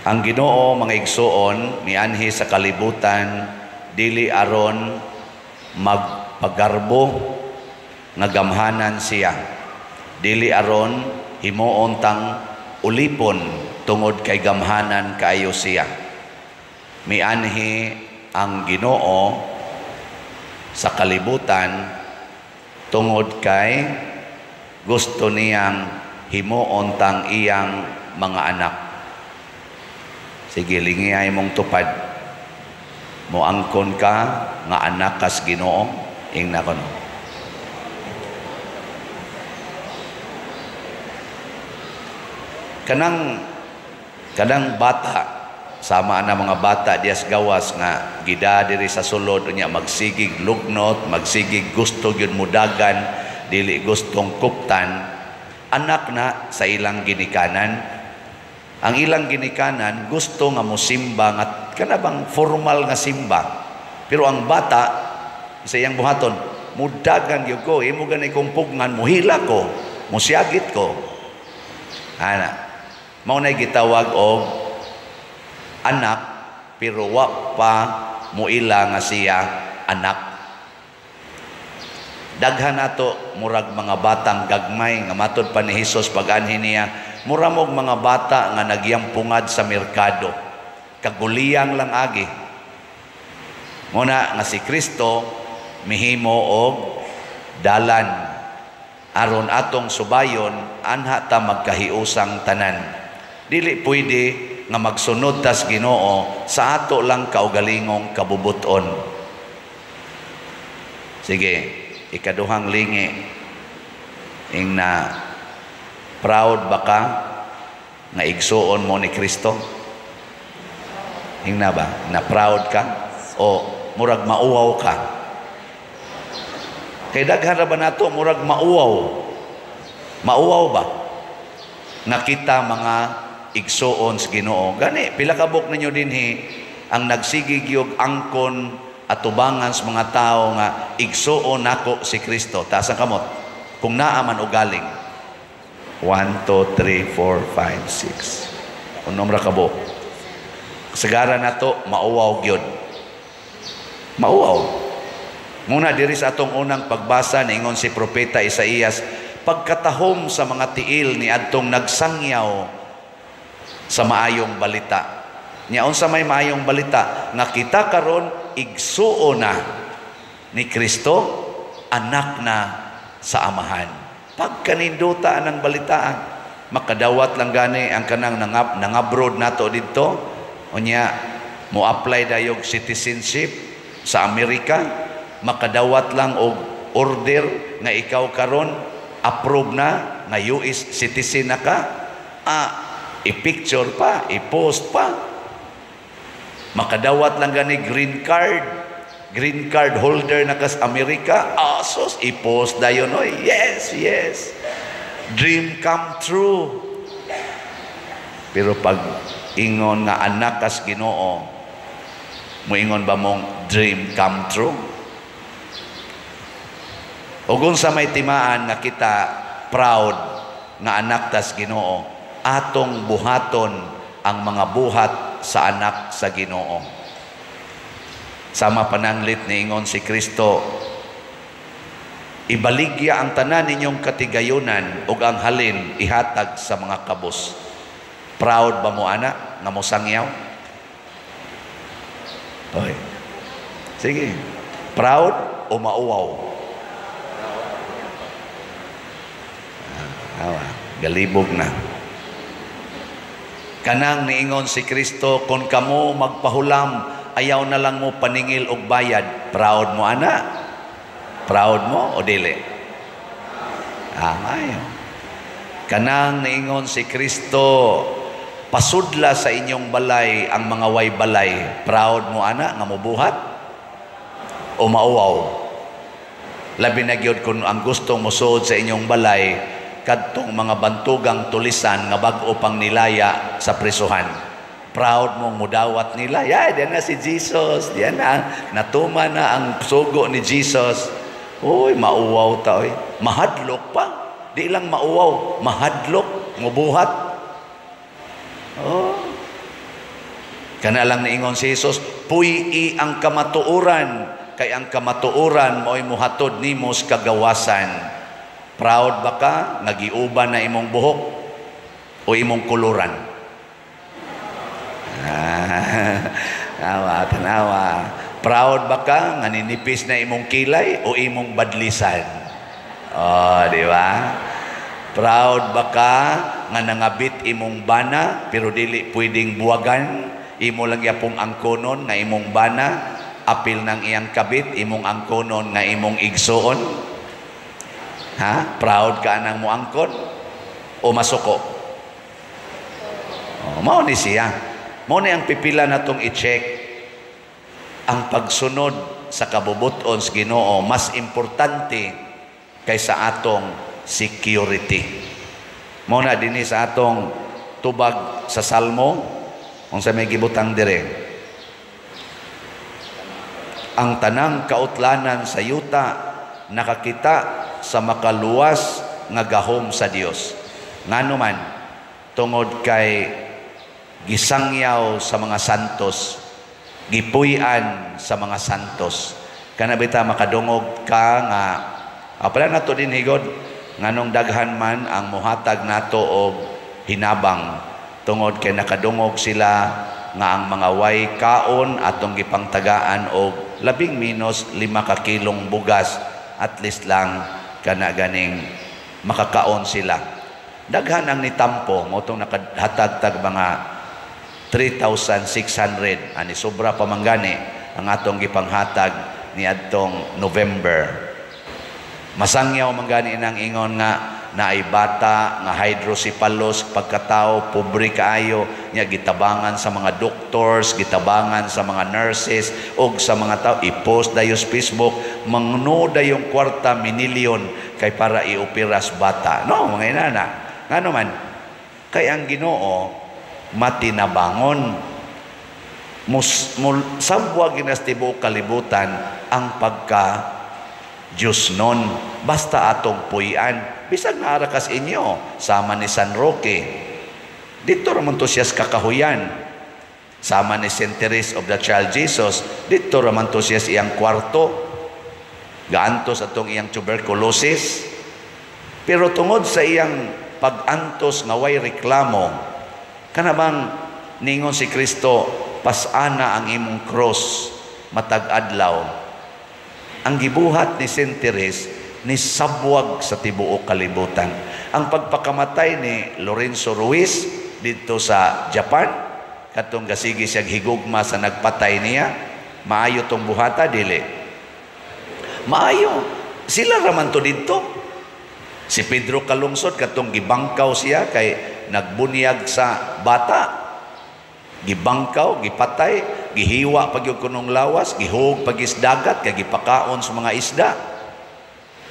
Ang Ginoo, mga igsuon, mianhi sa kalibutan dili aron magpagarbo nga gamhanan siya, dili aron himuon tang ulipon tungod kay gamhanan kaayo siya. Mianhi ang Ginoo sa kalibutan tungod kay gusto niyang himuon tang iyang mga anak. Sige, lingiyay mong tupad. Moangkon ka nga anak kas Ginoo, ingna ko no. Kanang bata, sama na mga bata dias gawas nga gida diri sa sulod unya magsigig lugnot, magsigig gusto gyud mudagan, dili gustong kuptan, anak na sa ilang ginikanan. Ang ilang ginikanan gusto nga mosimba nga kana bang formal nga simba. Pero ang bata sa iyang buhaton, mudagan gyud ko, imo gani kong pugnan, muhila ko, musiyagit ko. Ana, mao nay gitawag og anak pero wa pa muila nga siya anak. Daghan nato murag mga batang gagmay nga matud pa ni Hesus pag-anhi niya, mura mog mga bata nga nagyampungad sa merkado, kaguliyang lang agi. Muna nga si Kristo mihimo og dalan aron atong subayon anha ta magkahiusang tanan. Dili pwede nga magsunod tas Ginoo sa ato lang kaugalingong kabubuton. Sige, ikaduhang lingi, ing na proud ba ka nga igsuon mo ni Kristo? Ing na ba? Na proud ka? O murag mauwaw ka? Kay daghan ra ba nato murag mauwaw? Mauwaw ba? Nakita mga igsuon sa Ginoo. Gani pila ka buok ninyo dinhi ang nagsigig angkon atubangan sa mga tao nga igsuon nako si Kristo. Taas ang kamot kung naa man o galing. 1, 2, 3, 4, 5, 6. Unom ra ka buok. Kasagaran nato mauwaw gyud. Mauwaw. Muna diri sa atong unang pagbasa niingon si Propeta Isaías, pagkatahom sa mga tiil ni adtong nagsangyaw sa maayong balita. Nya unsa may maayong balita? Nga kita karon igsuo na ni Kristo, anak na sa Amahan. Pagkaninduta ang balitaan, makadawat lang gani ang kanang nangabroad nato didto. Unya mo apply dayog citizenship sa Amerika, makadawat lang og order nga ikaw karon approve na nga US citizen na ka. I-picture pa, i-post pa. Makadawat lang gani green card holder na kas Amerika, asos i-post dayon oy. Yes, yes. Dream come true. Pero pag ingon nga anak kas Ginoo, muingon ba mong dream come true? O kung sa may timaan nga kita proud nga anak tas Ginoo, atong buhaton ang mga buhat sa anak sa Ginoo. Sama pananglit niingon si Kristo, ibaligya ang tanan ninyong katigayunan ug ang halin ihatag sa mga kabus. Proud ba mo ana nga mosangyaw? Oy. Sige. Proud o mauwaw? Awa, galibog na. Kanang niingon si Kristo, kung kamo magpahulam, ayaw na lang mo paningil og bayad. Proud mo ana? Proud mo o dili? Ayaw. Kanang niingon si Kristo, pasudla sa inyong balay ang mga way balay. Proud mo ana nga mobuhat o mauwaw? Labi na gyud kung ang gustong mosuod sa inyong balay kadtong mga bantugang tulisan nga bag-o pang nilaya sa prisuhan. Proud mong mudawat nila. Yeah, diyan na si Jesus. Diyan na. Natuma na ang sugo ni Jesus. Uy, mauwaw ta. Oy. Mahadlok pa. Di lang mauwaw. Mahadlok. Mubuhat. Oh. Kana lang niingon si Jesus, "Puy-i ang kamatuoran, kay ang kamatuoran mao'y muhatod nimo sa kagawasan." Proud ba ka nga giuban na imong buhok o imong kuluran? Ah, tanawa, tanawa. Proud ba ka nga ninipis na imong kilay o imong badlisan? Oh, di ba? Proud ba ka nga nangabit imong bana pero dili pwedeng buwagan? Imo lang yapong angkonon nga imong bana, apil ng iyang kabit, imong angkonon nga imong igsuon? Ha? Proud ka nang moangkon o masuko? Oh, mao ni siya. Mao ni ang pipila natong i-check ang pagsunod sa kabubuton sa Ginoo, mas importante kaysa atong security. Mao na dinhi sa atong tubag sa Salmo, unsa may gibutang dire? Ang tanang kautlanan sa yuta nakakita sa makaluwas nga gahom sa Dios. Ngano man? Tungod kay gisangyaw sa mga santos, gipuy-an sa mga santos. Kana bita makadungog ka nga pala nato din higod, nganong daghan man ang muhatag nato og hinabang, tungod kay nakadungog sila nga ang mga way kaon atong gipangtagaan og labing minus 5 ka kilong bugas, at least lang kana ganing makakaon sila. Daghan ang nitampo mo tong nakahatag tag mga 3,600, ani sobra pa man gani ang atong gipanghatag niadtong November. Masangyaw man gani nang ingon nga naay bata nga hydrocephalus pagkatao, pobre kaayo nya, gitabangan sa mga doctors, gitabangan sa mga nurses og sa mga tao, i-post dayon sa Facebook, mangno dayong kwarta, minilyon, kay para ioperas bata, no? Mga inana, ngano man? Kay ang Ginoo matinabangon. Mus, mul, sabwag ginas tibuok kalibutan ang pagka Diyos nun, basta atong puy-an. Bisag naara kas inyo, sama ni San Roque, dito raman to siya sa kakahuyan. Sama ni Saint Therese of the Child Jesus, dito raman to siya sa iyang kwarto, gaantos atong iyang tuberculosis. Pero tungod sa iyang pag-antos nga way reklamo, kana bang ningon si Kristo, "Pasana ang imong cross matag adlaw." Ang gibuhat ni Saint Therese ni sabwag sa tibuok kalibutan. Ang pagpakamatay ni Lorenzo Ruiz dito sa Japan, katong gasigi siya higugma sa nagpatay niya, maayo tong buhata, dili? Maayo. Sila raman to didto. Si Pedro Calungsod, katong gibangkaw siya kay nagbunyag sa bata. Gibangkaw, gipatay, gihiwa pag kunong lawas, gihug pag dagat, kay gipakaon sa mga isda.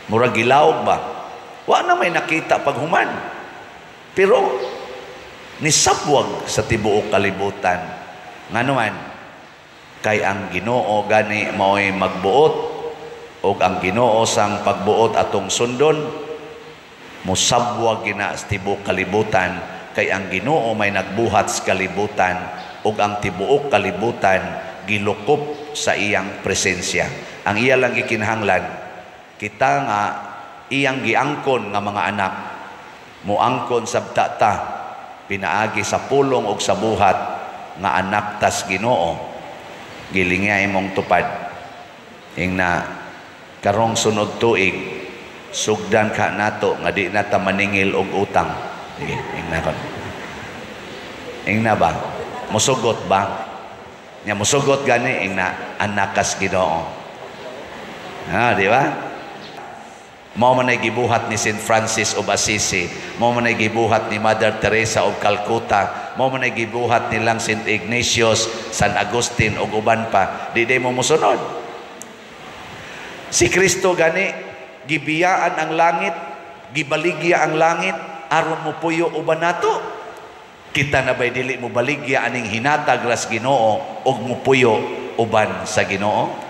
Murag gilawog ba? Wa na may nakita paghuman. Pero nisabwag sa tibuok kalibutan. Ngano man? Kay ang Ginoo gani mao'y magbuot, ug ang Ginoo sang pagbuot atong sundon, musabwag gina sa tibuok kalibutan, kay ang Ginoo may nagbuhat sa kalibutan ug ang tibuok kalibutan gilukop sa iyang presensya. Ang iya lang gikinahanglan, kita nga iyang giangkon nga mga anak, muangkon sabta ta pinaagi sa pulong ug sa buhat nga anak tas Ginoo. Gilingya imong tupad. Ingna, karong sunod tuig, sugdan ka nato nga di na ta maningil og utang. Sige, ingna kon. Ingna ba? Musugot ba? Nya musugot gani, ingna anak kas Ginoo. Ha, di ba? Mao man ay gibuhat ni St. Francis of Assisi, mao man ay gibuhat ni Mother Teresa of Calcutta, mao man ay gibuhat nilang St. Ignatius, San Agustin ug uban pa. Di day mo mosunod. Si Kristo gani gibiyaan ang langit, gibaligya ang langit aron mo puyo uban nato. Kita na ba'y dili mo baligya aning hinatag ras Ginoo ug mupuyo uban sa Ginoo?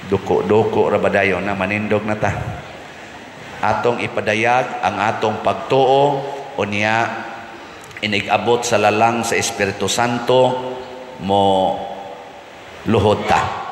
Duko-duko ra ba dayon na manindog na ta. Atong ipadayag ang atong pagtuo, unya Inig-abot sa lalang sa Espiritu Santo, mo luhod ta.